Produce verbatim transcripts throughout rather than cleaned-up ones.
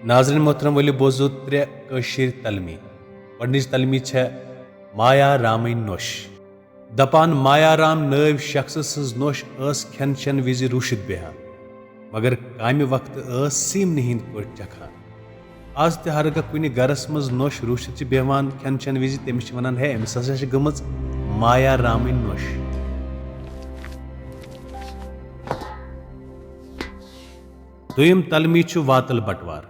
ناظرین محترم، ؤلِو بوزو ترٛےٚ کٲشِر تلمی۔ گۄڈٕنِچ تلمی چھےٚ مایا رامٕنۍ نوٚش۔ دپان مایا رام نٲوۍ شخصہٕ سٕنٛز نوٚش ٲس کھٮ۪ن چٮ۪ن وِزِ روٗشِتھ بیہان، مگر کامہِ وقتہٕ ٲس سیٖمنہٕ ہٕنٛدۍ پٲٹھۍ چکھان۔ از تہِ ہرگاہ کُنہِ گرس منٛز نوٚش روٗشِتھ چھِ بیہوان کھٮ۪ن چٮ۪ن وِزِ، تٔمِس چھِ ونان، ہے، أمِس ہسا چھِ گٔمٕژ مایا رامٕنۍ نوٚش۔ دوٚیِم تلمی چھُ واتل بٹوار۔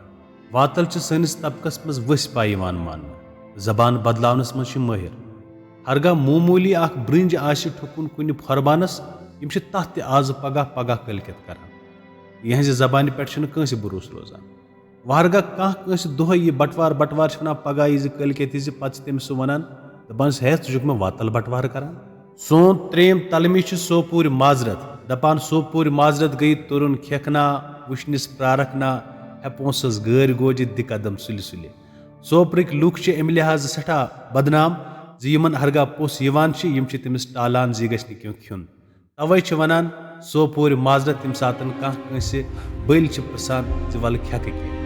واتل چھِ سٲنِس طبقس منٛز ؤسۍ پاے یِوان ماننہٕ۔ زبان بدلاونس منٛز چھِ مٲہِر۔ ہرگاہ معموٗلی اکھ برٛنٛج آسہِ ٹھُکُن کُنہِ پھۄربانس، یِم چھِ تتھ تہِ آزٕ پگاہ پگاہ کٲلۍ کٮ۪تھ کران۔ یِہنٛزِ زبانہِ پٮ۪ٹھ چھُنہٕ کٲنٛسہِ بروسہٕ روزان۔ وۄنۍ ہرگاہ کانٛہہ کٲنٛسہِ دۄہے یہِ بٹوار بٹوار چھِ ونان، پگاہ ییٖزِ کٲلۍ کٮ۪تھ ییٖزِ، پتہٕ چھِ تٔمِس سُہ ونان، دپان، ہے، ژٕ چھُکھ مےٚ واتل بٹوار کران۔ سون ترٛیٚیِم تلمی چھِ سوپورِ معذرت۔ دپان، سوپورِ معذرت گٔیہِ تُرُن کھٮ۪کھ نا، وٕچھنِس پرارکھ نا، ہے پونٛسس گٲرۍ گوجہِ دِ قدم سُلہِ سُلہِ۔ سوپرٕکۍ لُکھ چھِ امہِ لحاظہٕ سٮ۪ٹھاہ بدنام زِ یِمن ہرگاہ پوٚژھ یِوان چھِ، یِم چھِ تٔمِس ٹالان زِ یہِ گژھِ نہٕ کینٛہہ کھیوٚن۔ توے چھِ ونان، سوپورِ معذرت، ییٚمہِ ساتن کانٛہہ کٲنٛسہِ بٔلۍ چھِ پرژھان زِ ولہٕ کھٮ۪کہٕ کینٛہہ۔